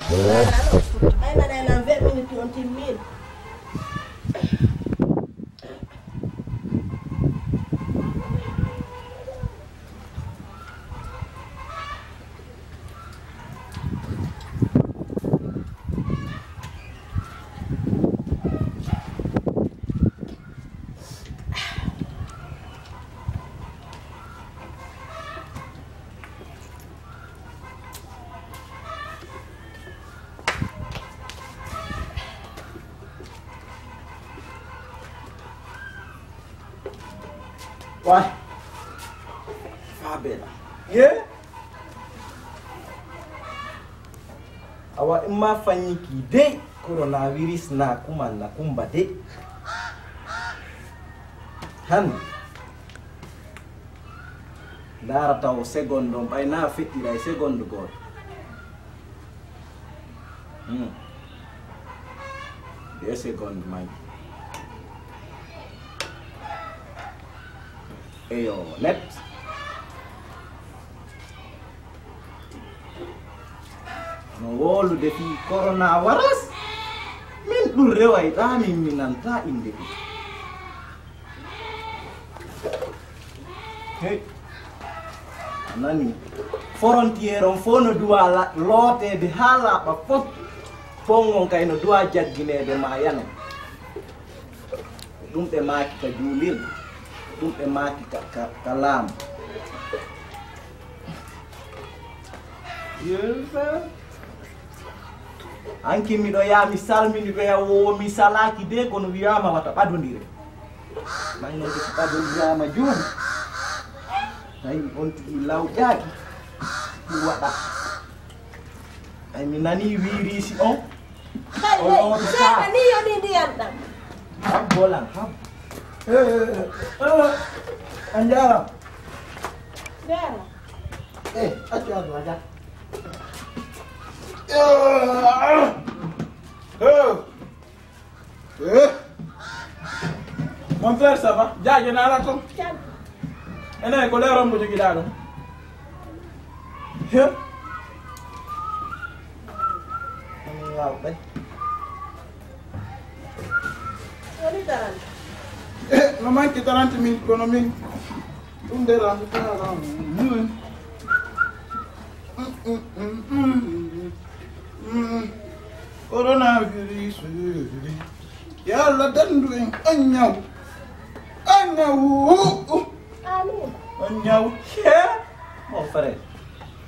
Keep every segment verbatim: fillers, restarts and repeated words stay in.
Ay, mbaɗa lan vingt minutes, on timmiino. Waay. Faa beela. Ye? Awa, imma fanyiki de, coronavirus na kuma na kumba de. Han. Ndaara taw seconde on, ɓay na feƴƴiray seconde gooto. Hmm. Deux secondes manki. Eyo, net. No wowlude fii corona waras. Min ɗum reway ɗaa, min mi nanta innde ɗum. Hey. A nani? Frontière on fof no duwa la-, looteede haa laaɓa fof. Pont on kay no duwa jaggineede ma yano. Ɗum ɓe maaki ka juulirde. Ɗum ɓe maaki ka, ka, ka laamu. Yes, sir. Hanki miɗo yaha mi salmini ɓeya wo mi salaaki de, kono wiyaama wata ɓadondire. Ɓay noon ko si ɓadondiraama jooni, tawi on tigi lawƴaaki, ɗum waɗa. Ay, mi nanii wiiriisi on. Hay, on hey, on seeɗa ni yoni ndiyan ɗam. Habbo lan, habbo. Eh, eh, eh, eh, a njaaraama. Njaaraama. Eh, accu addu a jaa. Eh, eh. Mon frère, ça va? Jaaje na ala toon. Enen ko leeron mo jogiɗaa ɗum. He? Amin waaw ɓay. Woni darande. Eh, no manque trente mille kono min. Ɗum de ran, ran. Mm. Mm, mm, mm, mm, mm. Coronavirus. Yo Allah dandu en. On ñaw. On ñaw. Amin. On ñaw. He? Mon frère.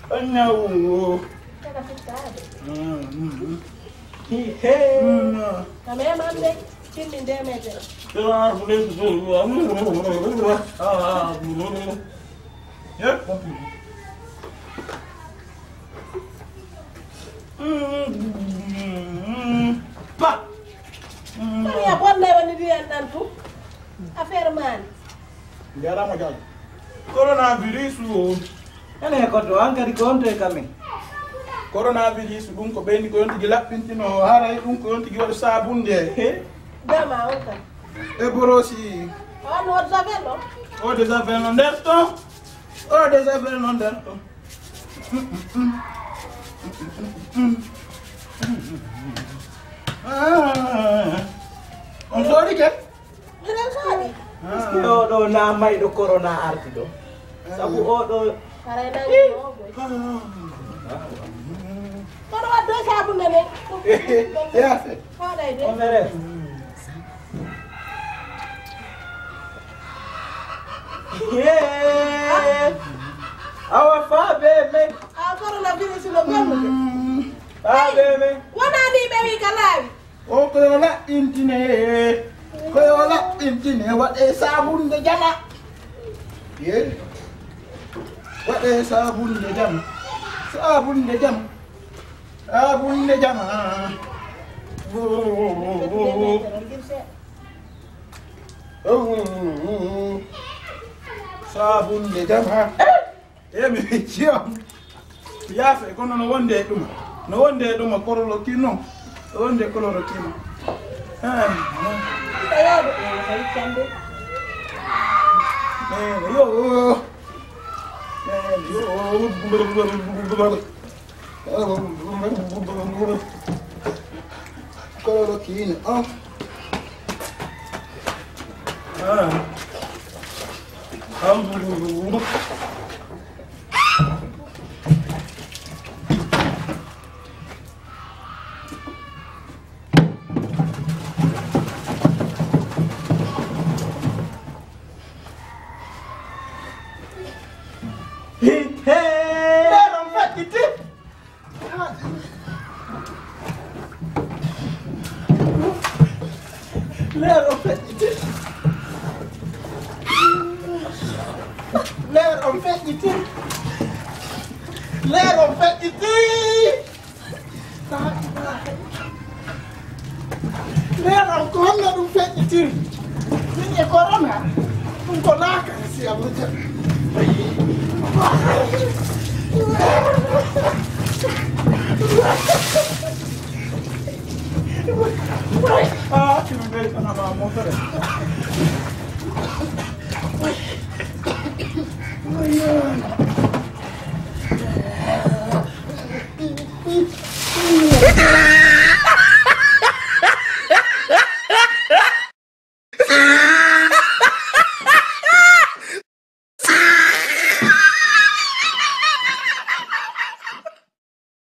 On ñaw. Kala futtaade. Mm, mm, mm. Hi, he. Mm. Ka meman de, tinni nde mete. He? Pa. Kala ya bonne woni ndiyan ɗan tu. Affaire man. Njaaraama Jaajo. Coronavirus o. Ene ko to an kadi ko on to e kamen. Coronavirus ɗum ko ɓeyni ko on tigi laɓɓintino, haray ɗum ko on tigi waɗi saabunde. He? Dama on kan. E borosi. On eau de javel o? Eau de javel no nder to. Eau de javel no nder to. Ah. On soodike? Miɗen soodi. Est-ce que oɗo na mayɗo corona arti ɗo? Sabu oɗo. Haray nangi mo ogoy. Kono wadde sabunde ne. Yafe. Hoɗay de. On frère. Yee. Awa faa be men. A coronavirus no bonnude. Faa be men. Wonaa ni ɓe wi ka laawi. O ko yo laɓɓintine, ko yo laɓɓintine, waɗe saabunde jama. Ye. Waɗe saabunde jama. Saabunde jama. Saabunde jama. Saabunde jama. E mi fecci on. Yaafe, kono no wonde e ɗuma. No wonde e ɗuma korolo kino. No wonde korolo kino. Eh, eh, yo. Eh, yo. Cloroquine, ah. Hey, hey! Leer am feƴƴiti! Leer am feƴƴiti! Leer am feƴƴiti! Leer am feƴƴiti! Leer am, ko honno ɗum feƴƴitiri? Min e corona, ɗum ko laakara, si Allah jaɓi. Ah, accu mi ɓeydanama mofere.